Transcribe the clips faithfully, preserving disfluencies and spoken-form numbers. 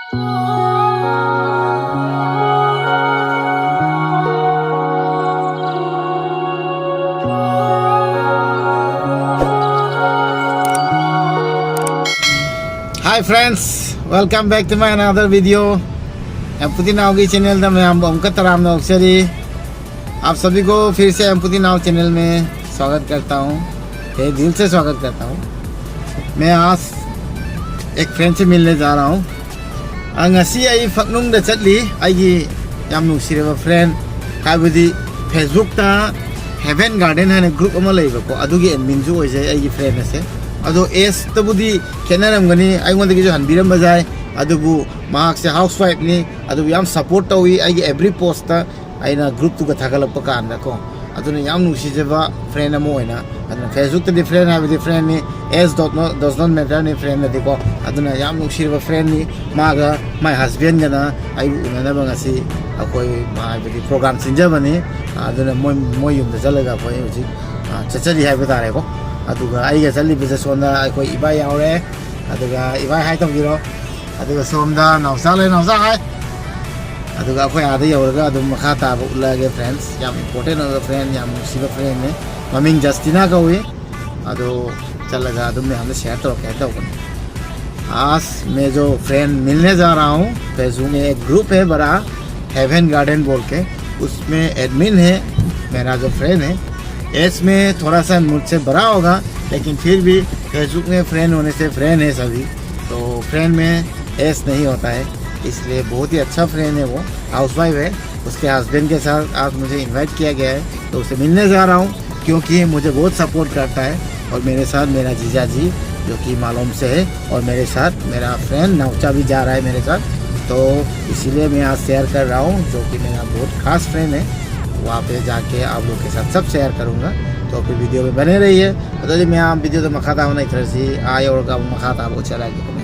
Hi friends, welcome back to my another video. ꯑꯦꯝꯄꯨꯇꯤ ꯅꯥꯎꯒꯤ ꯆꯦꯅꯦꯜꯗ ꯃꯌꯥꯝꯕꯨ ꯑꯃꯨꯛꯀ ꯇꯔꯥꯝꯅ ꯑꯣꯛꯆꯔꯤ꯫ आप सभी को फिर से एमपुती नाव चैनल में स्वागत करता हूँ, तहे दिल से स्वागत करता हूँ। मैं आज एक फ्रेंड से मिलने जा रहा हूँ। ꯑ, ꯉꯁꯤ ꯑꯩ ꯐꯛꯅꯨꯡꯗ ꯆꯠꯂꯤ꯫ ꯑꯩꯒꯤ ꯌꯥꯝ ꯅꯨꯡꯁꯤꯔꯕ ꯐ꯭ꯔꯦꯟ, ꯍꯥꯏꯕꯗꯤ ꯐꯦꯁꯕꯨꯛꯇ ꯍꯦꯚꯦꯟ ꯒꯥꯔꯗꯦꯟ ꯍꯥꯏꯅ ꯒ꯭ꯔꯨꯞ ꯑꯃ ꯂꯩꯕꯀꯣ, ꯑꯗꯨꯒꯤ ꯑꯦꯗꯃꯤꯟꯁꯨ ꯑꯣꯏꯖꯩ ꯑꯩꯒꯤ ꯐ꯭ꯔꯦꯟ ꯑꯁꯦ꯫ ꯑꯗꯣ ꯑꯦꯖꯇꯕꯨꯗꯤ ꯈꯦꯠꯅꯔꯝꯒꯅꯤ, ꯑꯩꯉꯣꯟꯗꯒꯤꯁꯨ ꯍꯟꯕꯤꯔꯝꯕ ꯌꯥꯏ, ꯑꯗꯨꯕꯨ ꯃꯍꯥꯛꯁꯦ ꯍꯥꯎꯁ ꯋꯥꯏꯐꯅꯤ, ꯑꯗꯨꯕꯨ ꯌꯥꯝ ꯁꯞꯄꯣꯔꯠ ꯇꯧꯏ ꯑꯩꯒꯤ ꯑꯦꯕ꯭ꯔꯤ ꯄꯣꯁꯇ꯫ ꯑꯩꯅ ꯒ꯭ꯔꯨꯞꯇꯨꯒ ꯊꯥꯒꯠꯂꯛꯄ ꯀꯥꯟꯗꯀꯣ, ꯑꯗꯨꯅ ꯌꯥꯝ ꯅꯨꯡꯁꯤꯖꯕ ꯐ꯭ꯔꯦꯟ ꯑꯃ ꯑꯣꯏꯅ, ꯑꯗꯨꯅ ꯐꯦꯁꯕꯨꯛꯇꯗꯤ ꯐ꯭ꯔꯦꯟ ꯍꯥꯏꯕꯗꯤ ꯐ꯭ꯔꯦꯟꯅꯤ, ꯑꯦꯖ ꯗꯣꯠ ꯅꯣ ꯗꯣꯁ ꯅꯣꯠ ꯃꯦꯇꯔꯅꯤ ꯐ꯭ꯔꯦꯟꯗꯗꯤꯀꯣ꯫ ꯑꯗꯨꯅ ꯌꯥꯝ ꯅꯨꯡꯁꯤꯔꯕ ꯐ꯭ꯔꯦꯟꯅꯤ꯫ ꯃꯥꯒ ꯃꯥꯏ ꯍꯁꯕꯦꯟꯒꯅ ꯑꯩꯕꯨ ꯎꯅꯅꯕ ꯉꯁꯤ ꯑꯩꯈꯣꯏ ꯍꯥꯏꯕꯗꯤ ꯄ꯭ꯔꯣꯒ꯭ꯔꯥꯝ ꯁꯤꯟꯖꯕꯅꯤ꯫ ꯑꯗꯨꯅ ꯃꯣꯏ ꯃꯣꯏ ꯌꯨꯝꯗ ꯆꯠꯂꯒ ꯑꯩꯈꯣꯏ ꯍꯧꯖꯤꯛ, ꯑ, ꯆꯠꯆꯔꯤ ꯍꯥꯏꯕ ꯇꯥꯔꯦꯀꯣ꯫ ꯑꯗꯨꯒ ꯑꯩꯒ ꯆꯠꯂꯤꯕꯁꯦ ꯁꯣꯝꯗ ꯑꯩꯈꯣꯏ ꯏꯕꯥꯏ ꯌꯥꯎꯔꯦ꯫ ꯑꯗꯨꯒ ꯏꯕꯥꯏ ꯍꯥꯏ ꯇꯧꯕꯤꯔꯣ꯫ ꯑꯗꯨꯒ ꯁꯣꯝꯗ ꯅꯥꯎꯆꯥ ꯂꯩ, ꯅꯥꯎꯆꯥ ꯍꯥꯏ꯫ ꯑꯗꯨꯒ ꯑꯩꯈꯣꯏ ꯑꯥꯗ ꯌꯧꯔꯒ ꯑꯗꯨꯝ ꯃꯈꯥ ꯇꯥꯕ ꯎꯠꯂꯛꯑꯒꯦ ꯐ꯭ꯔꯦꯟꯁ꯫ ꯌꯥꯝ ꯏꯝꯄꯣꯔꯇꯦꯟ ꯑꯣꯏꯕ ꯐ꯭ꯔꯦꯟ, ꯌꯥꯝ ꯅꯨꯡꯁꯤꯕ ꯐ꯭ꯔꯦꯟꯅꯤ꯫ ꯃꯃꯤꯡ ꯖꯁꯇꯤꯅꯥ ꯀꯧꯏ꯫ ꯑꯗꯣ ꯆꯠꯂꯒ ꯑꯗꯨꯝ ꯃꯌꯥꯝꯗ ꯁꯤꯌꯔ ꯇꯧꯔꯛꯀꯦ ꯍꯥꯏꯅ ꯇꯧꯕꯅꯤ꯫ आज मैं जो फ्रेंड मिलने जा रहा हूँ, फेसबुक में एक ग्रुप है बड़ा, हेवन गार्डन बोल के, उसमें एडमिन है मेरा जो फ्रेंड है। एज में थोड़ा सा मुझसे बड़ा होगा, लेकिन फिर भी फेसबुक में फ्रेंड होने से फ्रेंड है सभी। तो फ्रेंड में एज नहीं होता है, इसलिए बहुत ही अच्छा फ्रेंड है वो। हाउसवाइफ है, उसके हस्बैंड के साथ आज मुझे इनवाइट किया गया है, तो उसे मिलने जा रहा हूँ, क्योंकि मुझे बहुत सपोर्ट करता है। और मेरे साथ मेरा जीजा जी, जो कि मालूम से है, और मेरे साथ मेरा फ्रेंड नौचा भी जा रहा है मेरे साथ। तो इसीलिए मैं आज शेयर कर रहा हूँ, जो कि मेरा बहुत खास फ्रेंड है। वहाँ पे जाके आप लोग के साथ सब शेयर करूँगा। तो फिर वीडियो में बने रहिए। ꯑꯗꯨꯗꯤ ꯃꯌꯥꯝ ꯚꯤꯗꯤꯑꯣꯗ ꯃꯈꯥ ꯇꯥꯕ ꯂꯩꯊꯔꯁꯤ꯫ ꯑꯥ ꯌꯧꯔꯒ ꯑꯃꯨꯛ ꯃꯈꯥ ꯇꯥꯕ ꯎꯠꯆꯔꯛꯑꯒꯦ꯫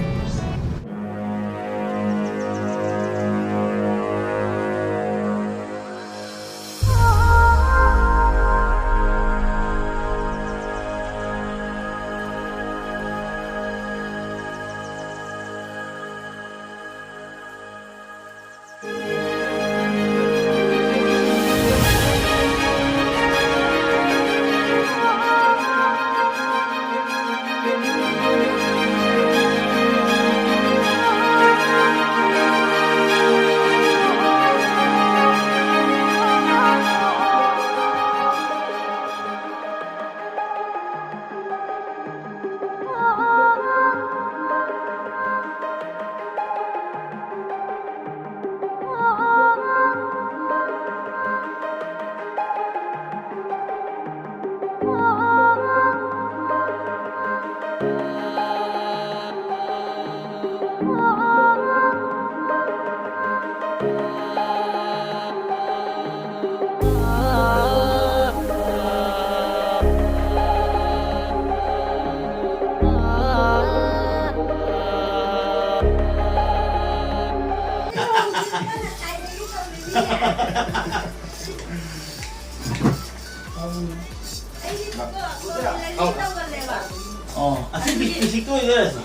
ꯑꯣ, ꯑꯁꯤ ꯄꯤꯛ-, ꯄꯤꯁꯤꯛꯇꯣ ꯑꯣꯏꯗꯣꯏꯔꯥ ꯁꯤ?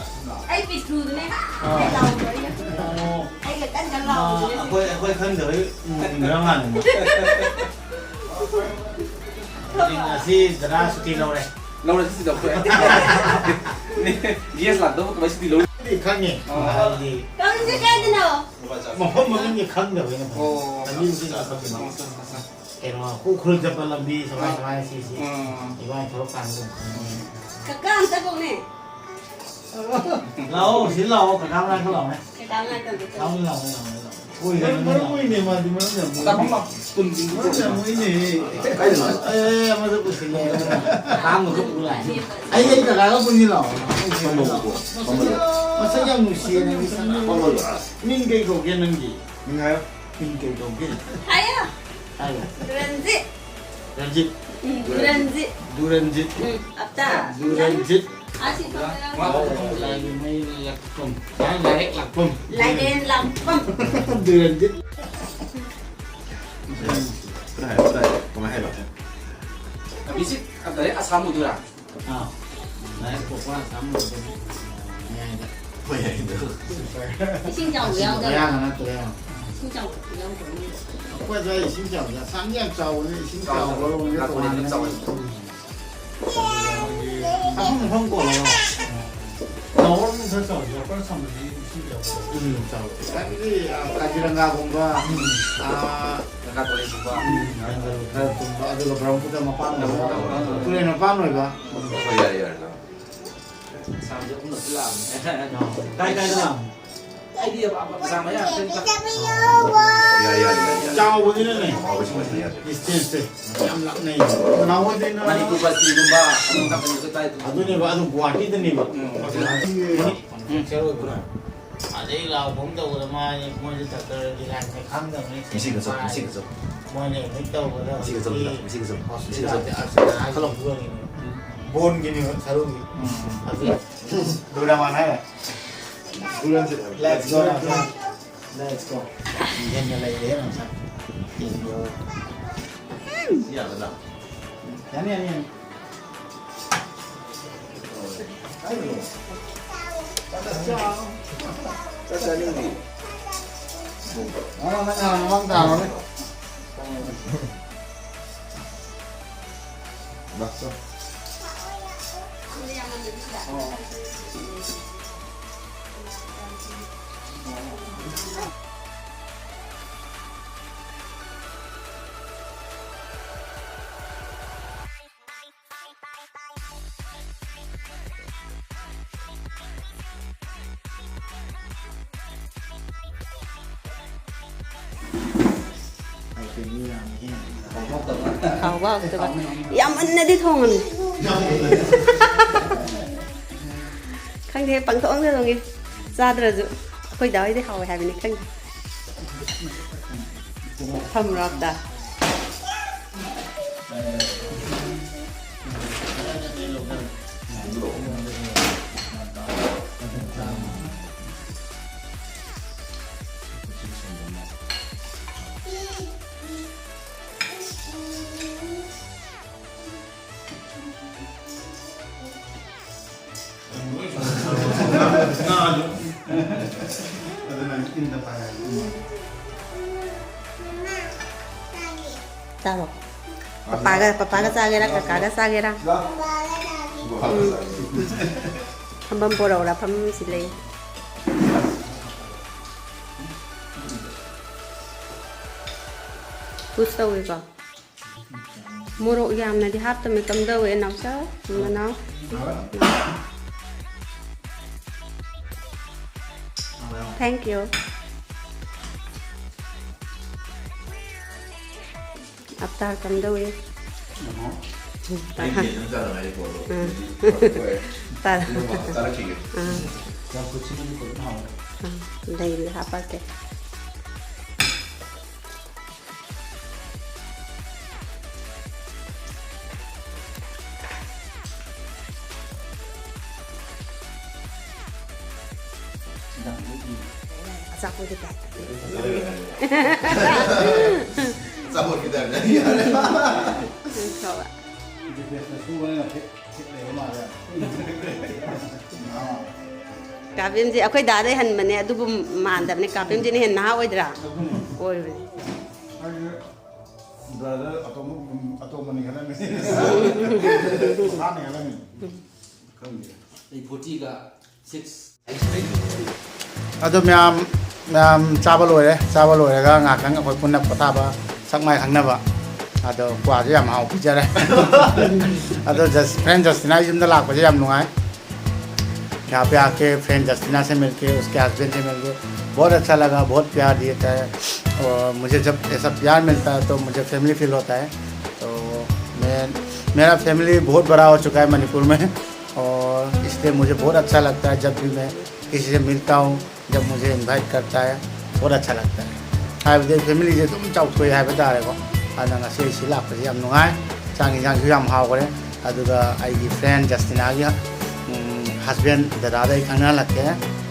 ꯑꯩ ꯄꯤꯛꯇ꯭ꯔꯨꯗꯨꯅꯦ꯫ ꯑꯣ꯫ ꯑꯩꯒ ꯀꯟ ꯀꯟ ꯂꯥꯎꯕꯗꯨꯅꯦ꯫ ꯑꯩꯈꯣꯏ, ꯑꯩꯈꯣꯏ ꯈꯪꯗꯕꯩ ꯎꯝ, ꯎꯝ, ꯉꯔꯥꯡ ꯉꯥꯡꯉꯤꯅꯦ꯫ ꯑꯁꯤ ꯗꯗꯥ ꯁꯨꯇꯤ ꯂꯧꯔꯦ꯫ ꯂꯧꯔꯦ, ꯁꯨꯇꯤ ꯂꯧꯊꯣꯛꯑꯦ꯫ ꯒꯦꯁ ꯂꯥꯛꯇꯧꯕ ꯀꯃꯥꯏ ꯁꯨꯇꯤ ꯂꯧꯔꯤ? ꯈꯪꯉꯦ꯫ ꯑꯣ꯫ ꯍꯥꯏꯗꯤ ꯀꯧꯔꯤꯁꯦ ꯀꯥꯏꯗꯅꯣ? ꯃꯐꯝ ꯃꯃꯤꯡꯗꯤ ꯈꯪꯗꯕꯩꯅ ꯐꯩ꯫ ꯑꯣ꯫ ꯂꯝꯕꯤ ꯃꯃꯤꯡꯗꯤ ꯈꯪꯗꯕ꯫ ꯑꯣ, ꯑꯣ, ꯑꯣ꯫ ꯀꯩꯅꯣ, ꯎꯈ꯭ꯔꯨꯜ ꯆꯠꯄ ꯂꯝꯕꯤ ꯁꯨꯃꯥꯏ ꯁꯨꯃꯥꯏꯅ ꯁꯤ, ꯁꯤ꯫ ꯎꯝ꯫ ꯏꯕꯥꯅꯤ ꯊꯕꯛ ꯀꯥꯟꯗ ꯑꯗꯨꯝ ꯈꯪꯉꯦ꯫ ꯀꯀꯥ ꯑꯝꯇ ꯀꯧꯅꯦ꯫ ꯂꯥꯛꯑꯣ, ꯁꯤ ꯂꯥꯛꯑꯣ, ꯀꯀꯥ ꯃꯅꯥꯛꯇ ꯂꯥꯛꯑꯣꯅꯦ꯫ ꯀꯀꯥ ꯃꯅꯥꯛꯇ ꯑꯝꯇ ꯆꯠꯂꯨ꯫ ꯂꯥꯛꯑꯣꯅꯦ, ꯂꯥꯛꯑꯣꯅꯦ, ꯂꯥꯛꯑꯣꯅꯦ꯫ ꯃꯔꯝ ꯃꯣꯛꯏꯅꯦ ꯃꯥꯗꯤ, ꯃꯔꯝ ꯌꯥꯝ ꯃꯣꯛꯏꯅꯦ꯫ ꯃꯔꯝ ꯌꯥꯝ ꯃꯣꯛꯏꯅꯦ꯫ ꯑꯦ, ꯑꯃꯗ ꯄꯨꯁꯤꯜꯂꯦ꯫ ꯀꯀꯥ ꯑꯃꯒ ꯄꯨ ꯂꯥꯛꯑꯦ꯫ ꯑꯩ, ꯑꯩ ꯀꯀꯥꯒ ꯄꯨꯟꯁꯤ ꯂꯥꯛꯑꯣ꯫ ꯃꯁꯛ ꯌꯥꯝ ꯅꯨꯡꯁꯤꯌꯦ ꯅꯪꯗꯤ꯫ ꯃꯤꯡ ꯀꯩ ꯀꯧꯒꯦ ꯅꯪꯒꯤ? ꯃꯤꯡ ꯍꯥꯏꯌꯣ꯫ ꯃꯤꯡ ꯀꯩ ꯀꯧꯒꯦ? ꯍꯥꯏꯌꯣ꯫ ꯍꯥꯏꯌꯣ꯫ ꯔꯟꯖꯤꯠ꯫ ꯔꯟꯖꯤꯠ꯫ ꯎꯝ, ꯔꯟꯖꯤꯠ꯫ ꯗꯨꯔꯟꯖꯤꯠ꯫ ꯎꯝ, ꯑꯞꯇꯥ꯫ ꯗꯨꯔꯟꯖꯤꯠ꯫ ꯑꯁꯤ ꯈꯪꯕ꯭ꯔꯥ? ꯂꯥꯏꯔꯦꯟ ꯂꯥꯛꯄꯝ꯫ ꯂꯥꯏꯔꯦꯟ ꯂꯥꯛꯄꯝ꯫ ꯗꯨꯔꯟꯖꯤꯠ꯫ ꯀꯃꯥꯏ ꯍꯥꯏꯕ? ꯕꯤꯁꯤꯛ ꯗꯥꯏꯔꯦꯛ ꯑꯁꯥꯝ ꯑꯣꯏꯗꯣꯏꯔꯥ? ꯑꯥ꯫ ꯂꯥꯏꯔꯤꯛ ꯄꯣꯛꯄ ꯁꯥꯃꯨꯗꯨꯗꯤ ꯃꯌꯥꯏꯗ꯫ ꯃꯌꯥꯏꯗ꯫ ꯏꯁꯤꯡ ꯆꯥꯎꯕ ꯌꯥꯎꯗꯕ꯭ꯔꯥ? ꯃꯌꯥꯡ ꯅꯠꯇ꯭ꯔꯦ꯫ ꯏꯁꯤꯡ ꯆꯥꯎꯕ ꯌꯥꯎꯗꯕ꯭ꯔꯥ? ꯑꯩꯈꯣꯏ ꯑꯗꯨꯋꯥꯏ ꯏꯁꯤꯡ ꯆꯥꯎꯕꯁꯦ ꯑꯁꯥꯝꯗꯤ ꯌꯥꯝ ꯆꯥꯎꯕꯅꯦ, ꯏꯁꯤꯡ ꯆꯥꯎꯕ ꯆꯥꯎꯕ, ꯂꯣꯝꯗ ꯅꯥꯇꯣꯟꯗꯤ ꯑꯗꯨꯝ ꯇꯣꯉꯥꯟꯅ ꯆꯥꯎꯋꯦ꯫ ꯃꯐꯝ ꯃꯐꯝ ꯀꯣꯟꯅꯕ꯫ ꯅꯥꯎꯔꯣꯝ ꯈꯔ ꯆꯥꯎꯕ, ꯌꯥꯝ ꯀꯟꯅ ꯆꯥꯎꯕꯗꯤ ꯏꯁꯤꯡ ꯆꯥꯎꯕ꯫ ꯎꯝ, ꯆꯥꯎꯋꯦ꯫ ꯍꯥꯏꯕꯗꯤ, ꯑ, ꯀꯥꯖꯤꯔꯪꯒꯥꯒꯨꯝꯕ, ꯎꯝ꯫ ꯑ, ꯅꯥꯒꯥ ꯇꯨꯔꯦꯜꯒꯨꯝꯕ꯫ ꯎꯝ, ꯖꯪꯒꯜ ꯈꯔ ꯀꯨꯝꯕ, ꯑꯗꯨꯒ ꯕ꯭ꯔꯍ꯭ꯃꯄꯨꯇ꯭ꯔ ꯃꯄꯥꯟ ꯑꯣꯏꯕ, ꯕ꯭ꯔꯍ꯭ꯃꯄꯨꯇ꯭ꯔ ꯃꯄꯥꯟ꯫ ꯇꯨꯔꯦꯜ ꯃꯄꯥꯟ ꯑꯣꯏꯕ꯫ ꯍꯣꯏ, ꯌꯥꯔꯦ, ꯌꯥꯔꯦ, ꯌꯥꯔꯦ꯫ ꯁꯥꯝꯁꯦ ꯑꯍꯨꯝꯂꯛꯇꯤ ꯂꯥꯛꯑꯕꯅꯦ꯫ ꯀꯥꯏ ꯀꯥꯏꯗ ꯂꯥꯛꯑꯕꯅꯣ? ꯑꯩꯗꯤ ꯕꯖꯥꯔ ꯃꯌꯥ ꯈꯛꯇꯪ ꯆꯠ-, ꯌꯥꯔꯦ, ꯌꯥꯔꯦ, ꯌꯥꯔꯦ, ꯌꯥꯔꯦ꯫ ꯆꯥꯎꯕꯅꯤꯅꯅꯦ꯫ ꯆꯥꯎꯕꯁꯤ ꯌꯥꯗ꯭ꯔꯦ꯫ Distance ꯁꯦ ꯌꯥꯝ ꯂꯥꯞꯅꯩ꯫ ꯅꯅꯥꯎ ꯍꯣꯏꯗꯩꯅ ꯃꯅꯤꯄꯨꯔ ꯕꯁꯇꯤꯒꯨꯝꯕ ꯑꯗꯨꯝ ꯅꯥꯀꯟꯗꯁꯨ ꯇꯥꯏ ꯑꯗꯨꯝ꯫ ꯑꯗꯨꯅꯦꯕ, ꯑꯗꯨ ꯒꯨꯍꯥꯇꯤꯗꯅꯦꯕ꯫ ꯎꯝ꯫ ꯒꯨꯍꯥꯇꯤ꯫ ꯎꯝ꯫ ꯑꯗꯩ ꯂꯥꯎ ꯈꯣꯡ ꯇꯧꯕꯗ ꯃꯥ-, ꯃꯣꯏꯁꯨ ꯗꯥꯛꯇꯔꯒꯤ ꯂꯥꯏꯟꯁꯦ ꯈꯪꯗꯕꯅꯤ꯫ ꯃꯁꯤ ꯈꯛ ꯆꯠꯂꯣ, ꯃꯁꯤ ꯈꯛ ꯆꯠꯂꯣ꯫ ꯃꯣꯏꯅ ꯑꯦꯗꯃꯤꯠ ꯇꯧꯕꯗ ꯃꯁꯤ ꯈꯛ ꯆꯠꯂꯣ, ꯍꯧꯖꯤꯛꯇꯤ ꯃꯁꯤ ꯈꯛ ꯆꯠꯂꯣ, ꯃꯁꯤ ꯈꯛ ꯆꯠꯂꯣ꯫ ꯍꯣꯁꯄꯤꯇꯥꯜꯁꯦ ꯑꯜꯇ꯭ꯔꯥꯁꯥꯎꯟ ꯈꯜꯂꯣ꯫ ꯌꯣꯟꯉꯤꯅꯦ꯫ ꯕꯣꯟꯒꯤꯅꯦꯕ ꯁꯔꯨꯒꯤ꯫ ꯎꯝ꯫ ꯑꯗꯨ ꯗꯨꯔꯥꯃꯥꯟ ꯍꯥꯏꯔꯦ꯫ ꯗꯨꯔꯥꯟꯁꯦ꯫ Let's go, let's go꯫ ꯍꯦꯟꯅ ꯂꯩꯔꯦ ꯅꯪꯁꯦ꯫ ꯌꯦꯡꯕꯤꯌꯣ꯫ ꯌꯥꯅꯤ, ꯌꯥꯅꯤ, ꯌꯥꯅꯤ꯫ ꯆꯥꯛ ꯆꯥꯅꯤꯡꯗꯦ꯫ ꯃꯃꯥꯡ ꯇꯥꯔꯣꯅꯦ꯫ ꯂꯥꯛꯆꯧ꯫ ꯍꯥꯎꯕ ꯍꯥꯎꯇꯕ꯫ ꯌꯥꯝꯃꯟꯅꯗꯤ ꯊꯣꯡꯉꯅꯨ꯫ ꯈꯪꯗꯦ, ꯄꯪꯊꯣꯡꯗ ꯊꯣꯡꯉꯤ꯫ ꯆꯥꯗ꯭ꯔꯁꯨ ꯑꯩꯈꯣꯏ ꯗꯥ ꯍꯣꯏꯗꯤ ꯍꯥꯎꯋꯦ ꯍꯥꯏꯕꯅꯤ, ꯈꯪꯗꯦ꯫ ꯊꯝꯃꯨꯔꯣ ꯑꯝꯇ꯫ ꯆꯥꯔꯣ꯫ ꯄꯄꯥꯒ, ꯄꯄꯥꯒ ꯆꯥꯒꯦꯔꯥ, ꯀꯀꯥꯒ ꯆꯥꯒꯦꯔꯥ? ꯎꯝ꯫ ꯐꯝꯐꯝ ꯄꯣꯔꯛꯎꯔꯥ? ꯐꯝꯐꯝꯁꯤ ꯂꯩ꯫ ꯄꯨꯁ ꯇꯧꯋꯦꯀꯣ꯫ ꯃꯣꯔꯣꯛ ꯌꯥꯝꯅꯗꯤ ꯍꯥꯞꯇꯃꯤ, ꯀꯝꯗꯧꯋꯦ ꯅꯥꯎꯆꯥ? ꯃꯅꯥꯎ? Thank you. ꯑꯞꯇꯥꯔ ꯀꯝꯗꯧꯋꯦ? ꯑꯩꯗꯤ ꯑꯗꯨꯝ ꯆꯥꯅꯉꯥꯏ ꯄꯣꯠꯇꯣ꯫ ꯎꯝ꯫ ꯍꯣꯏ꯫ ꯇꯥꯔꯦ꯫ ꯑꯗꯨꯝ ꯆꯥꯔꯛꯈꯤꯒꯦ꯫ ꯎꯝ꯫ ꯆꯝꯐꯨꯠꯁꯤꯃꯗꯤ ꯐꯖꯅ ꯍꯥꯎꯔꯦ꯫ ꯎꯝ꯫ ꯂꯩꯔꯤ ꯍꯥꯞꯄꯛꯀꯦ꯫ ꯑꯆꯥꯄꯣꯠꯀꯤ ꯇꯥꯏꯞꯇ꯫ ꯑꯆꯥꯄꯣꯠꯀꯤ ꯇꯥꯏꯞꯇ꯫ ꯎꯝ, ꯐꯕ꯫ ꯗꯤꯄꯦꯟꯁꯅ ꯁꯨꯕꯅꯤꯅ ꯐꯤꯠ ꯐꯤꯠ ꯂꯩꯕ ꯃꯥꯜꯂꯦ꯫ ꯀꯥꯕꯤꯝꯁꯦ ꯑꯩꯈꯣꯏ ꯗꯥꯗꯩ ꯍꯟꯕꯅꯦ, ꯑꯗꯨꯕꯨ ꯃꯥꯟꯗꯕꯅꯦ꯫ ꯀꯥꯕꯤꯝꯁꯤꯅ ꯍꯦꯟꯅ ꯅꯍꯥ ꯑꯣꯏꯗ꯭ꯔꯥ? ꯑꯣꯏꯕꯅꯦ꯫ ꯑꯩꯁꯦ ꯕ꯭ꯔꯗꯔ ꯑꯇꯣꯝꯕ ꯑꯇꯣꯝꯕꯅꯤ ꯈꯜꯂꯝꯃꯤ꯫ ꯃꯈꯥꯅꯤ ꯈꯜꯂꯝꯃꯤ꯫ ꯈꯪꯗꯦ꯫ ꯑꯩ ꯐꯣꯔꯇꯤꯒ ꯁꯤꯛꯁ꯫ ꯑꯗꯣ ꯃꯌꯥꯝ ꯃꯌꯥꯝ ꯆꯥꯕ ꯂꯣꯏꯔꯦ꯫ ꯆꯥꯕ ꯂꯣꯏꯔꯒ ꯉꯥꯏꯍꯥꯛꯇꯪ ꯑꯩꯈꯣꯏ ꯄꯨꯟꯅ ꯄꯣꯊꯥꯕ, ꯁꯛ ꯃꯥꯏ ꯈꯪꯅꯕ꯫ ꯑꯗꯣ ꯀ꯭ꯋꯥꯁꯨ ꯌꯥꯝ ꯍꯥꯎ ꯄꯤꯖꯔꯦ꯫ ꯑꯗꯣ ꯖꯁ ꯐ꯭ꯔꯦꯟ ꯖꯁꯇꯤꯅꯥ ꯌꯨꯝꯗ ꯂꯥꯛꯄꯁꯦ ꯌꯥꯝ ꯅꯨꯡꯉꯥꯏ꯫ यहाँ पे आके फ्रेंड जस्टिना से मिलके, उसके हस्बैंड से मिलके बहुत अच्छा लगा, बहुत प्यार दिए था। और मुझे जब ऐसा प्यार मिलता है तो मुझे फैमिली फील होता है। तो मैं मेरा फैमिली बहुत बड़ा हो चुका है मणिपुर में, और इसलिए मुझे बहुत अच्छा लगता है जब भी मैं किसी से मिलता हूँ, जब मुझे इनवाइट करता है, बहुत अच्छा लगता है। ꯍꯥꯏꯕꯗꯤ ꯐꯦꯃꯤꯂꯤꯁꯦ ꯑꯗꯨꯝ ꯆꯥꯎꯊꯣꯛꯑꯦ ꯍꯥꯏꯕ ꯇꯥꯔꯦꯀꯣ꯫ ꯑꯗꯨꯅ ꯉꯁꯤ ꯑꯩ ꯁꯤ ꯂꯥꯛꯄꯁꯦ ꯌꯥꯝ ꯅꯨꯡꯉꯥꯏ꯫ ꯆꯥꯛ ꯌꯦꯟꯁꯥꯡꯁꯨ ꯌꯥꯝ ꯍꯥꯎꯈ꯭ꯔꯦ꯫ ꯑꯗꯨꯒ ꯑꯩꯒꯤ ꯐ꯭ꯔꯦꯟ ꯖꯁꯇꯤꯅꯥꯒꯤ ꯍꯁꯕꯦꯟ ꯗꯗꯥꯗ ꯑꯩ ꯈꯪꯅꯍꯜꯂꯛꯀꯦ꯫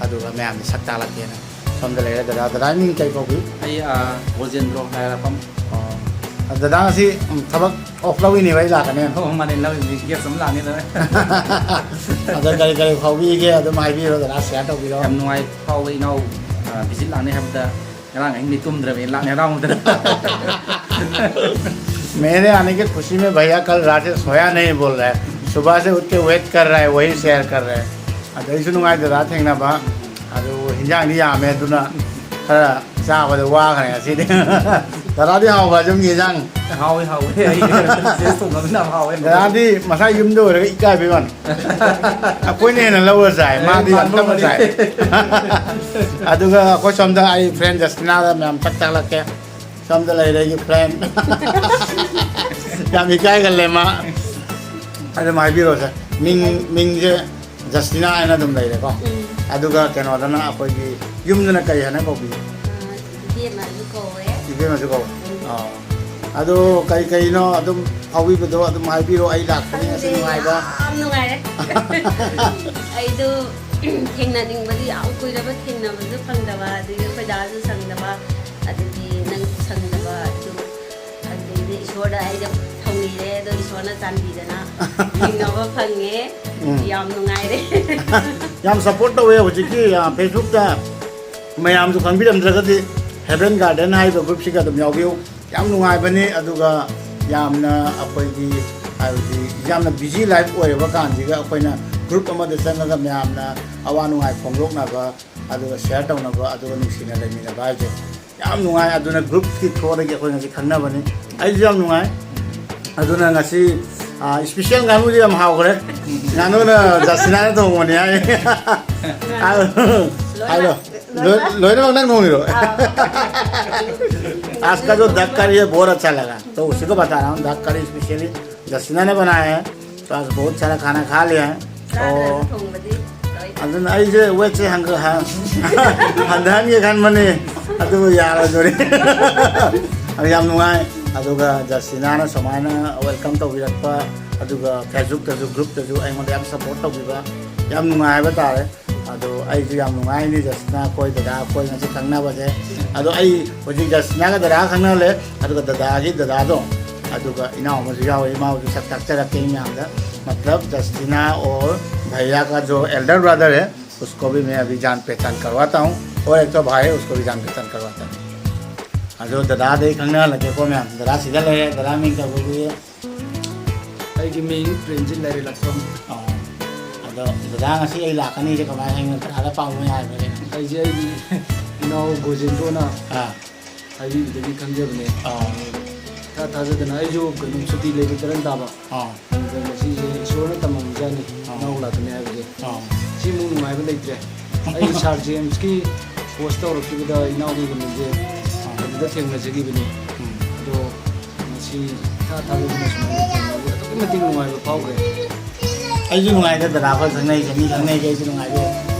ꯑꯗꯨꯒ ꯃꯌꯥꯝꯁꯦ ꯁꯛ ꯇꯥꯛꯂꯛꯀꯦꯅ ꯁꯣꯝꯗ ꯂꯩꯔꯦ꯫ ꯗꯗꯥ, ꯗꯗꯥ ꯃꯤꯡ ꯀꯩ ꯀꯧꯕꯤ? ꯑꯩ ꯕꯣꯖꯦꯟꯗ꯭ꯔꯣ ꯂꯥꯏꯔꯥꯛꯄꯝ꯫ ꯑꯣ, ꯗꯗꯥ ꯉꯁꯤ ꯎꯝ, ꯊꯕꯛ ꯑꯣꯐ ꯂꯧꯏꯅꯦꯕ ꯑꯩ ꯂꯥꯛꯀꯅꯦ꯫ ꯑꯣ ꯃꯥꯅꯦ, ꯂꯧꯏꯅꯦ, ꯒꯦꯁ ꯑꯃ ꯂꯥꯛꯅꯤꯗꯅ꯫ ꯑꯗꯣ ꯀꯔꯤ ꯀꯔꯤ ꯐꯥꯎꯕꯤꯒꯦ ꯑꯗꯨꯝ ꯍꯥꯏꯕꯤꯔꯣ ꯗꯗꯥ, ꯁꯤꯌꯥꯔ ꯇꯧꯕꯤꯔꯣ꯫ ꯌꯥꯝ ꯅꯨꯡꯉꯥꯏ ꯐꯥꯎꯕ ꯏꯅꯥꯎ ꯚꯤꯖꯤꯠ ꯂꯥꯛꯅꯤ ꯍꯥꯏꯕꯗ ꯉꯔꯥꯡ ꯑꯍꯤꯡꯗꯤ ꯇꯨꯝꯗ꯭ꯔꯕꯅꯤ, ꯂꯥꯛꯅꯤ ꯍꯔꯥꯎꯗꯅ꯫ मेरे आने की खुशी में भैया कल रात से सोया नहीं बोल रहा है, सुबह से उठ के वेट कर रहा है, वही शेयर कर रहा है꯫ ꯑꯗꯩꯁꯨ ꯅꯨꯡꯉꯥꯏ ꯗꯗꯥ ꯊꯦꯡꯅꯕ꯫ ꯑꯗꯨ ꯍꯤꯟꯖꯥꯡꯗꯤ ꯌꯥꯝꯃꯦ, ꯑꯗꯨꯅ ꯈꯔ ꯆꯥꯕꯗ ꯋꯥꯈ꯭ꯔꯦ ꯉꯁꯤꯗꯤ꯫ ꯗꯗꯥꯗꯤ ꯍꯥꯎꯕ꯭ꯔꯥ ꯌꯨꯝꯒꯤ ꯍꯤꯟꯖꯥꯡ? ꯍꯥꯎꯋꯦ ꯍꯥꯎꯋꯦ, ꯑꯩ ꯆꯦꯁ ꯊꯣꯡꯕꯅ ꯌꯥꯝ ꯍꯥꯎꯋꯦ꯫ ꯗꯗꯥꯗꯤ ꯃꯁꯥ ꯌꯨꯝꯗ ꯑꯣꯏꯔꯒ ꯏꯀꯥꯏꯕꯩ ꯋꯥꯅꯤ꯫ ꯑꯩꯈꯣꯏꯅ ꯍꯦꯟꯅ ꯂꯧꯔ ꯆꯥꯏ, ꯃꯥꯗꯤ ꯌꯥꯝ ꯇꯞꯅ ꯆꯥꯏ꯫ ꯑꯗꯨꯒ ꯑꯩꯈꯣꯏ ꯁꯣꯝꯗ ꯑꯩ ꯐ꯭ꯔꯦꯟ ꯖꯁꯇꯤꯅꯥꯗ ꯃꯌꯥꯝ ꯆꯥꯛ ꯆꯥꯛꯂꯛꯀꯦ꯫ ꯁꯣꯝꯗ ꯂꯩꯔꯦ ꯑꯩꯒꯤ ꯐ꯭ꯔꯦꯟ꯫ ꯌꯥꯝ ꯏꯀꯥꯏꯒꯜꯂꯦ ꯃꯥ꯫ ꯑꯗꯨꯝ ꯍꯥꯏꯕꯤꯔꯣꯁꯦ꯫ ꯃꯤꯡ ꯃꯤꯡꯁꯦ ꯖꯁꯇꯤꯅꯥ ꯍꯥꯏꯅ ꯑꯗꯨꯝ ꯂꯩꯔꯦꯀꯣ꯫ ꯎꯝ꯫ ꯑꯗꯨꯒ ꯀꯩꯅꯣꯗꯅ ꯑꯩꯈꯣꯏꯒꯤ ꯌꯨꯝꯗꯅ ꯀꯔꯤ ꯍꯥꯏꯅ ꯀꯧꯕꯤ? ꯏꯕꯦꯝꯃꯁꯨ ꯀꯧꯋꯦ꯫ ꯏꯕꯦꯝꯃꯁꯨ ꯀꯧ꯫ ꯑꯥ꯫ ꯑꯗꯣ ꯀꯔꯤ ꯀꯔꯤꯅꯣ ꯑꯗꯨꯝ ꯐꯥꯎꯕꯤꯕꯗꯣ ꯑꯗꯨꯝ ꯍꯥꯏꯕꯤꯔꯣ꯫ ꯑꯩ ꯂꯥꯛꯄꯒꯤ ꯉꯁꯤ ꯈꯪꯗꯦ, ꯅꯨꯡꯉꯥꯏꯕ꯫ ꯌꯥꯝ ꯅꯨꯡꯉꯥꯏꯔꯦ꯫ ꯑꯩꯗꯣ ꯊꯦꯡꯅꯅꯤꯡꯕꯗꯤ ꯌꯥꯝ ꯀꯨꯏꯔꯕ, ꯊꯦꯡꯅꯕꯁꯨ ꯐꯪꯗꯕ, ꯑꯗꯒꯤ ꯑꯩꯈꯣꯏ ꯗꯥꯁꯨ ꯁꯪꯗꯕ, ꯑꯗꯒꯤ ꯅꯪꯁꯨ ꯁꯪꯗꯕ, ꯑꯗꯨ ꯑꯗꯨꯗꯤ ꯏꯁꯣꯔꯗ ꯑꯩꯗ ꯊꯧꯅꯤꯔꯦ, ꯑꯗꯣ ꯏꯁꯣꯔꯅ ꯆꯥꯟꯕꯤꯗꯅ ꯊꯦꯡꯅꯕ ꯐꯪꯉꯦ꯫ ꯎꯝ꯫ ꯌꯥꯝ ꯅꯨꯡꯉꯥꯏꯔꯦ꯫ ꯌꯥꯝ ꯁꯞꯄꯣꯔꯠ ꯇꯧꯋꯦ ꯍꯧꯖꯤꯛꯀꯤ, ꯑ, Facebook-ꯇ꯫ ꯃꯌꯥꯝꯁꯨ ꯈꯪꯕꯤꯔꯝꯗ꯭ꯔꯒꯗꯤ Heaven Garden ꯍꯥꯏꯔꯤꯕ group-ꯁꯤꯒ ꯑꯗꯨꯝ ꯌꯥꯎꯕꯤꯌꯨ꯫ ꯌꯥꯝ ꯅꯨꯡꯉꯥꯏꯕꯅꯤ꯫ ꯑꯗꯨꯒ ꯌꯥꯝꯅ ꯑꯩꯈꯣꯏꯒꯤ, ꯍꯥꯏꯕꯗꯤ, ꯌꯥꯝꯅ busy life ꯑꯣꯏꯔꯕ ꯀꯥꯟꯁꯤꯒ ꯑꯩꯈꯣꯏꯅ group ꯑꯃꯗ ꯆꯪꯉꯒ ꯃꯌꯥꯝꯅ ꯑꯋꯥ ꯅꯨꯡꯉꯥꯏ ꯐꯣꯡꯗꯣꯛꯅꯕ, ꯑꯗꯨꯒ share ꯇꯧꯅꯕ, ꯑꯗꯨꯒ ꯅꯨꯡꯁꯤꯅ ꯂꯩꯃꯤꯟꯅꯕ ꯍꯥꯏꯁꯦ ꯌꯥꯝ ꯅꯨꯡꯉꯥꯏ꯫ ꯑꯗꯨꯅ group-ꯀꯤ through-ꯗꯒꯤ ꯑꯩꯈꯣꯏ ꯉꯁꯤ ꯈꯪꯅꯕꯅꯤ꯫ ꯑꯩꯁꯨ ꯌꯥꯝ ꯅꯨꯡꯉꯥꯏ꯫ ꯑꯗꯨꯅ ꯉꯁꯤ, ꯑ, special ꯉꯥꯅꯨꯁꯦ ꯌꯥꯝ ꯍꯥꯎꯈ꯭ꯔꯦ꯫ ꯉꯥꯅꯨꯅ ꯖꯁꯤꯅꯥꯅ ꯊꯣꯡꯕꯅꯤ ꯍꯥꯏ꯫ ꯂꯣꯏꯅꯃꯛ꯫ ꯍꯥꯏꯔꯣ꯫ ꯂꯣꯏ-, ꯂꯣꯏꯅꯃꯛ ꯅꯪ ꯊꯣꯡꯉꯤꯔꯣ? ꯑꯥ꯫ आज का जो duck curry है, बहुत अच्छा लगा। तो उसी को बता रहा हूँ, duck curry specially जसीना ने बनाया है। तो आज बहुत सारा खाना खा लिया है। ꯆꯥꯗ꯭ꯔꯁꯨ ꯑꯣ꯫ ꯊꯣꯡꯕꯗꯤ ꯂꯣꯏ꯫ ꯑꯗꯨꯅ ꯑꯩꯁꯦ weight-ꯁꯦ ꯍꯪꯒ-, ꯍ-, ꯍꯟꯊꯍꯟꯒꯦ ꯈꯟꯕꯅꯤ, ꯑꯗꯨꯕꯨ ꯌꯥꯔꯣꯏꯗꯣꯔꯤ꯫ ꯑꯗꯨ ꯌꯥꯝ ꯅꯨꯡꯉꯥꯏ꯫ ꯑꯗꯨꯒ ꯖꯁꯤꯅꯥꯅ ꯁꯨꯃꯥꯏꯅ welcome ꯇꯧꯕꯤꯔꯛꯄ, ꯑꯗꯨꯒ Facebook-ꯇꯁꯨ, group-ꯇꯁꯨ ꯑꯩꯉꯣꯟꯗ ꯌꯥꯝ support ꯇꯧꯕꯤꯕ, ꯌꯥꯝ ꯅꯨꯡꯉꯥꯏ ꯍꯥꯏꯕ ꯇꯥꯔꯦ꯫ ꯑꯗꯣ ꯑꯩꯁꯨ ꯌꯥꯝ ꯅꯨꯡꯉꯥꯏꯅꯤ ꯖꯁꯤꯅꯥ, ꯑꯩꯈꯣꯏ ꯗꯗꯥ, ꯑꯩꯈꯣꯏ ꯉꯁꯤ ꯈꯪꯅꯕꯁꯦ꯫ ꯑꯗꯣ ꯑꯩ ꯍꯧꯖꯤꯛ ꯖꯁꯤꯅꯥꯒ ꯗꯗꯥꯒ ꯈꯪꯅꯍꯜꯂꯦ, ꯑꯗꯨꯒ ꯗꯗꯥꯒꯤ ꯗꯗꯥꯗꯣ, ꯑꯗꯨꯒ ꯏꯅꯥꯎ ꯑꯃꯁꯨ ꯌꯥꯎꯋꯦ, ꯏꯃꯥꯕꯨꯁꯨ ꯁꯛ ꯇꯥꯛꯆꯔꯛꯀꯦ ꯃꯌꯥꯝꯗ꯫ मतलब जस्टिना और भैया का जो elder brother है, उसको भी मैं अभी जान पहचान करवाता हूँ, और एक तो भाई है, उसको भी जान पहचान करवाता हूँ। ꯑꯗꯣ ꯗꯗꯥꯗꯩ ꯈꯪꯅꯍꯜꯂꯒꯦꯀꯣ ꯃꯌꯥꯝ꯫ ꯗꯗꯥ ꯁꯤꯗ ꯂꯩꯔꯦ, ꯗꯗꯥ ꯃꯤꯡ ꯀꯧꯕꯤꯌꯦ꯫ ꯑꯩꯒꯤ ꯃꯤꯡ ꯄ꯭ꯔꯦꯝꯖꯤꯠ ꯂꯥꯏꯔꯦꯜꯂꯛꯄꯝ꯫ ꯑꯣ꯫ ꯑꯗꯣ ꯗꯗꯥ ꯉꯁꯤ ꯑꯩ ꯂꯥꯛꯀꯅꯤꯁꯦ ꯀꯃꯥꯏꯅ ꯈꯪꯉꯤꯅꯣ? ꯀꯅꯥꯗ ꯄꯥꯎ ꯅꯨꯡꯉꯥꯏ ꯍꯥꯏꯕꯅꯦ? ꯑꯩꯁꯦ ꯑꯩꯒꯤ ꯏꯅꯥꯎ ꯒꯣꯖꯦꯟꯗ꯭ꯔꯣꯅ ꯑꯥ꯫ ꯍꯥꯏꯕꯤꯕꯗꯒꯤ ꯈꯪꯖꯕꯅꯦ꯫ ꯑꯥ꯫ ꯏꯊꯥ ꯊꯥꯖꯗꯅ ꯑꯩꯁꯨ ꯀꯩꯅꯣ ꯁꯨꯇꯤ ꯂꯩꯕ ꯇꯔꯟ ꯇꯥꯕ꯫ ꯑꯥ꯫ ꯑꯗꯨꯗ ꯉꯁꯤꯁꯦ ꯏꯁꯣꯔꯅ ꯇꯝꯃꯝꯕꯖꯥꯠꯅꯤ, ꯑꯥ꯫ ꯏꯅꯥꯎ ꯂꯥꯛꯀꯅꯤ ꯍꯥꯏꯕꯁꯦ꯫ ꯑꯥ꯫ ꯁꯤꯃꯨꯛ ꯅꯨꯡꯉꯥꯏꯕ ꯂꯩꯇ꯭ꯔꯦ꯫ ꯑꯩ ꯁꯥꯔ ꯖꯦꯝꯁꯀꯤ post ꯇꯧꯔꯛꯈꯤꯕꯗ ꯏꯅꯥꯎꯒꯤ ꯀꯩꯅꯣꯁꯦ ꯑꯥ꯫ ꯑꯗꯨꯗ ꯊꯦꯡꯅꯖꯈꯤꯕꯅꯤ꯫ ꯎꯝ꯫ ꯑꯗꯣ ꯉꯁꯤ ꯏꯊꯥ ꯊꯥꯖꯗꯅ ꯁꯨꯃꯥꯏꯅ ꯊꯦꯡꯅꯕꯁꯦ ꯑꯗꯨꯛꯀꯤ ꯃꯇꯤꯛ ꯅꯨꯡꯉꯥꯏꯕ ꯐꯥꯎꯈ꯭ꯔꯦ꯫ ꯑꯩꯁꯨ ꯅꯨꯡꯉꯥꯏꯗ ꯗꯗꯥ ꯈꯣꯏ ꯈꯪꯅꯩꯁꯦ, ꯃꯤ ꯈꯪꯅꯩꯁꯦ ꯑꯩꯁꯨ ꯅꯨꯡꯉꯥꯏꯖꯩ꯫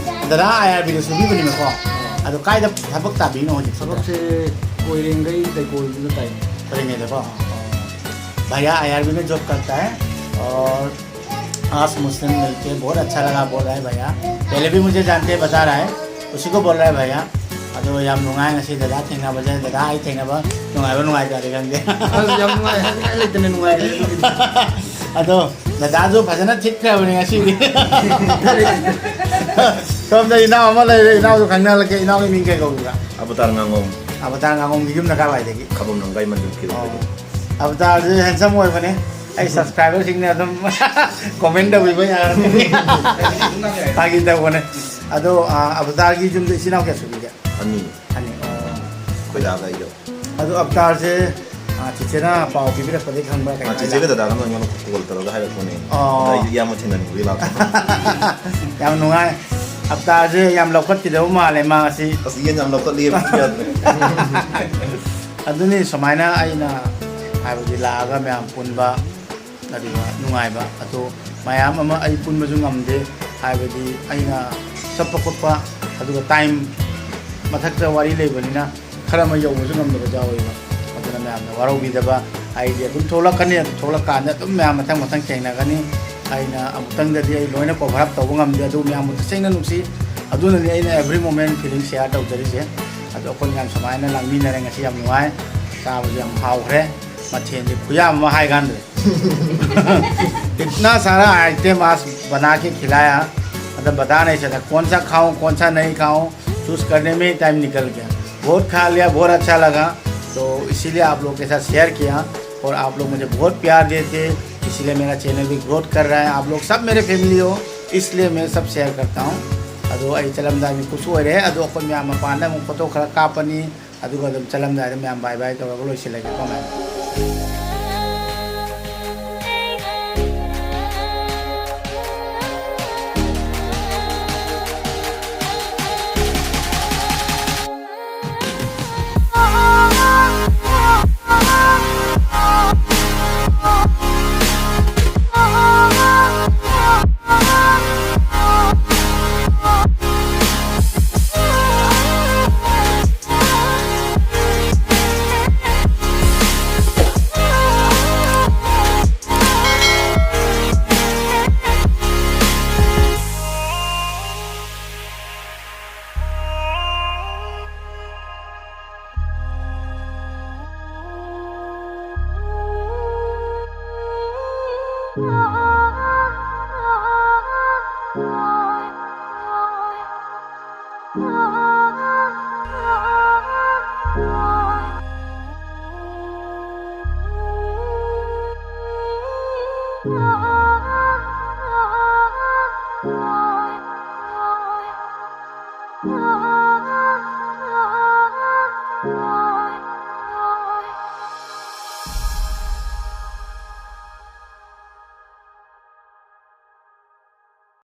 ꯗꯗꯥ ꯑꯥꯏ ꯑꯥꯔ ꯕꯤꯗ ꯁꯨꯕꯤꯕꯅꯤꯅꯀꯣ, ꯑꯗꯣ ꯀꯥꯏꯗ ꯊꯕꯛ ꯇꯥꯕꯤꯅꯣ ꯍꯧꯖꯤꯛ? ꯊꯕꯛꯁꯦ ꯀꯣꯏꯔꯦꯡꯒꯩ ꯂꯩꯀꯣꯜꯗꯨꯗ ꯇꯥꯏ꯫ ꯀꯣꯏꯔꯦꯡꯒꯩꯗꯀꯣ? भैया आईआरबी में जॉब करता है और आज मुस्लिम मिलके बहुत अच्छा लगा बोल रहा है भैया। पहले भी मुझे जानते हैं, बता रहा है, उसी को बोल रहा है भैया। ꯑꯗꯣ ꯌꯥꯝ ꯅꯨꯡꯉꯥꯏ ꯉꯁꯤ ꯗꯗꯥ ꯊꯦꯡꯅꯕꯁꯦ꯫ ꯗꯗꯥ ꯑꯩ ꯊꯦꯡꯅꯕ ꯅꯨꯡꯉꯥꯏꯕ ꯅꯨꯡꯉꯥꯏꯇ꯭ꯔꯗꯤ ꯈꯪꯗꯦ꯫ ꯑꯁ, ꯌꯥꯝ ꯅꯨꯡꯉꯥꯏ, ꯍꯥꯏꯅꯤꯡꯉꯥꯏ ꯂꯩꯇꯅ ꯅꯨꯡꯉꯥꯏꯈ꯭ꯔꯦ ꯑꯗꯨꯒꯤꯗꯤ꯫ ꯑꯗꯣ ꯗꯗꯥꯁꯨ ꯐꯖꯅ ꯊꯤꯠꯈ꯭ꯔꯕꯅꯦ ꯉꯁꯤꯗꯤ꯫ ꯁꯣꯝꯗ ꯏꯅꯥꯎ ꯑꯃ ꯂꯩꯔꯦ, ꯏꯅꯥꯎꯁꯨ ꯈꯪꯅꯍꯜꯂꯛꯀꯦ꯫ ꯏꯅꯥꯎꯒꯤ ꯃꯤꯡ ꯀꯩ ꯀꯧꯕꯤꯕ? ꯑꯕꯇꯥꯔ ꯉꯥꯉꯣꯝ꯫ ꯑꯕꯇꯥꯔ ꯉꯥꯉꯣꯝꯒꯤ ꯌꯨꯝꯅ ꯀꯥꯏꯋꯥꯏꯗꯒꯤ? ꯈꯥꯕꯝ ꯂꯝꯒꯥꯏ ꯃꯟꯗꯤꯔ ꯐꯤꯔꯣꯜꯗꯒꯤ꯫ ꯑꯣ꯫ ꯑꯕꯇꯥꯔꯁꯦ handsome ꯑꯣꯏꯕꯅꯦ꯫ ꯑꯩ subscriberꯁꯤꯡꯅ ꯑꯗꯨꯝ comment ꯇꯧꯕꯤꯕ ꯌꯥꯔꯅꯤ꯫ ꯐꯥꯒꯤ ꯇꯧꯕꯅꯦ꯫ ꯑꯗꯣ, ꯑ, ꯑꯕꯇꯥꯔꯒꯤ ꯌꯨꯝꯗ ꯏꯆꯤꯟ ꯏꯅꯥꯎ ꯀꯌꯥ ꯁꯨꯕꯤꯒꯦ? ꯑꯅꯤ꯫ ꯑꯅꯤ꯫ ꯑꯣ꯫ ꯑꯩꯈꯣꯏ ꯗꯥꯒ ꯑꯩꯒ꯫ ꯑꯗꯣ ꯑꯕꯇꯥꯔꯁꯦ, ꯑ, ꯆꯤꯆꯦꯅ ꯄꯥꯎ ꯄꯤꯕꯤꯔꯛꯄꯗꯒꯤ ꯈꯪꯕ꯭ꯔꯥ? ꯑ, ꯀꯩꯅꯣ ꯆꯤꯆꯦꯒ ꯍꯥꯏꯗ? ꯗꯗꯥꯒꯅ ꯑꯩꯉꯣꯟꯗ call ꯇꯧꯔꯒ ꯍꯥꯏꯔꯛꯄꯅꯦ꯫ ꯑꯣ꯫ ꯑꯗ ꯑꯩꯁꯨ ꯏꯌꯥꯝꯕ ꯊꯦꯡꯅꯅꯤꯡꯕꯒꯤ ꯂꯥꯛꯄ꯫ ꯌꯥꯝ ꯅꯨꯡꯉꯥꯏ꯫ ꯑꯕꯇꯥꯔꯁꯦ ꯌꯥꯝ ꯂꯧꯈꯠꯈꯤꯗꯕ ꯃꯥꯜꯂꯦ ꯃꯥ ꯉꯁꯤ꯫ ꯑꯁ, ꯌꯦꯟ ꯌꯥꯝ ꯂꯧꯈꯠꯂꯤ꯫ ꯑꯗꯨꯅꯤ ꯁꯨꯃꯥꯏꯅ ꯑꯩꯅ ꯍꯥꯏꯕꯗꯤ ꯂꯥꯛꯑꯒ ꯃꯌꯥꯝ ꯄꯨꯟꯕ, ꯑꯗꯨꯒ ꯅꯨꯡꯉꯥꯏꯕ꯫ ꯑꯗꯣ ꯃꯌꯥꯝ ꯑꯃ ꯑꯩ ꯄꯨꯟꯕꯁꯨ ꯉꯝꯗꯦ, ꯍꯥꯏꯕꯗꯤ ꯑꯩꯅ ꯆꯠꯄ ꯈꯣꯠꯄ, ꯑꯗꯨꯒ time ꯃꯊꯛꯇ ꯋꯥꯔꯤ ꯂꯩꯕꯅꯤꯅ ꯈꯔ ꯑꯃ ꯌꯧꯕꯁꯨ ꯉꯝꯗꯕ ꯌꯥꯎꯋꯦꯕ꯫ ꯑꯗꯨꯅ ꯃꯌꯥꯝꯅ ꯋꯥꯔꯧꯕꯤꯗꯕ, ꯑꯩꯗꯤ ꯑꯗꯨꯝ ꯊꯣꯛꯂꯛꯀꯅꯤ, ꯑꯗꯨ ꯊꯣꯛꯂꯛꯀꯥꯟꯗ ꯑꯗꯨꯝ ꯃꯌꯥꯝ ꯃꯊꯪ ꯃꯊꯪ ꯊꯦꯡꯅꯒꯅꯤ꯫ ꯑꯩꯅ ꯑꯃꯨꯛꯇꯪꯗꯗꯤ ꯑꯩ ꯂꯣꯏꯅ cover up ꯇꯧꯕ ꯉꯝꯗꯦ, ꯑꯗꯨ ꯃꯌꯥꯝꯕꯨ ꯇꯁꯦꯡꯅ ꯅꯨꯡꯁꯤ꯫ ꯑꯗꯨꯅꯅꯤ ꯑꯩꯅ every moment feeling share ꯇꯧꯖꯔꯤꯁꯦ꯫ ꯑꯗꯣ ꯑꯩꯈꯣꯏ ꯃꯌꯥꯝ ꯁꯨꯃꯥꯏꯅ ꯂꯥꯡꯃꯤꯟꯅꯔꯦ ꯉꯁꯤ, ꯌꯥꯝ ꯅꯨꯡꯉꯥꯏ, ꯆꯥꯕꯁꯨ ꯌꯥꯝ ꯍꯥꯎꯈ꯭ꯔꯦ꯫ ꯃꯊꯦꯜꯗꯤ ꯈꯨꯌꯥꯝ ꯑꯃ ꯍꯥꯏꯀꯥꯟꯗ, इतना सारा आइटम आज बना के खिलाया, मतलब बता नहीं सकता कौन सा खाऊं कौन सा नहीं खाऊं, चूज करने में ही टाइम निकल गया। बहुत खा लिया, बहुत अच्छा लगा, तो इसीलिए आप लोग के साथ शेयर किया। और आप लोग मुझे बहुत प्यार देते, इसीलिए मेरा चैनल भी ग्रोथ कर रहा है। आप लोग सब मेरे फैमिली हो, इसलिए मैं सब शेयर करता हूँ। ꯑꯗꯣ ꯑꯩ ꯆꯠꯂꯝꯗꯥꯏꯒꯤ ꯀꯨꯁꯨ ꯑꯣꯏꯔꯦ꯫ ꯑꯗꯣ ꯑꯩꯈꯣꯏ ꯃꯌꯥꯝ ꯃꯄꯥꯟꯗ ꯑꯃꯨꯛ ꯐꯣꯇꯣ ꯈꯔ ꯀꯥꯞꯄꯅꯤ꯫ ꯑꯗꯨꯒ ꯑꯗꯨꯝ ꯆꯠꯂꯝꯗꯥꯏꯗ ꯃꯌꯥꯝ bye bye ꯇꯧꯔꯒ ꯂꯣꯏꯁꯤꯜꯂꯒꯦꯀꯣ ꯃꯌꯥꯝ꯫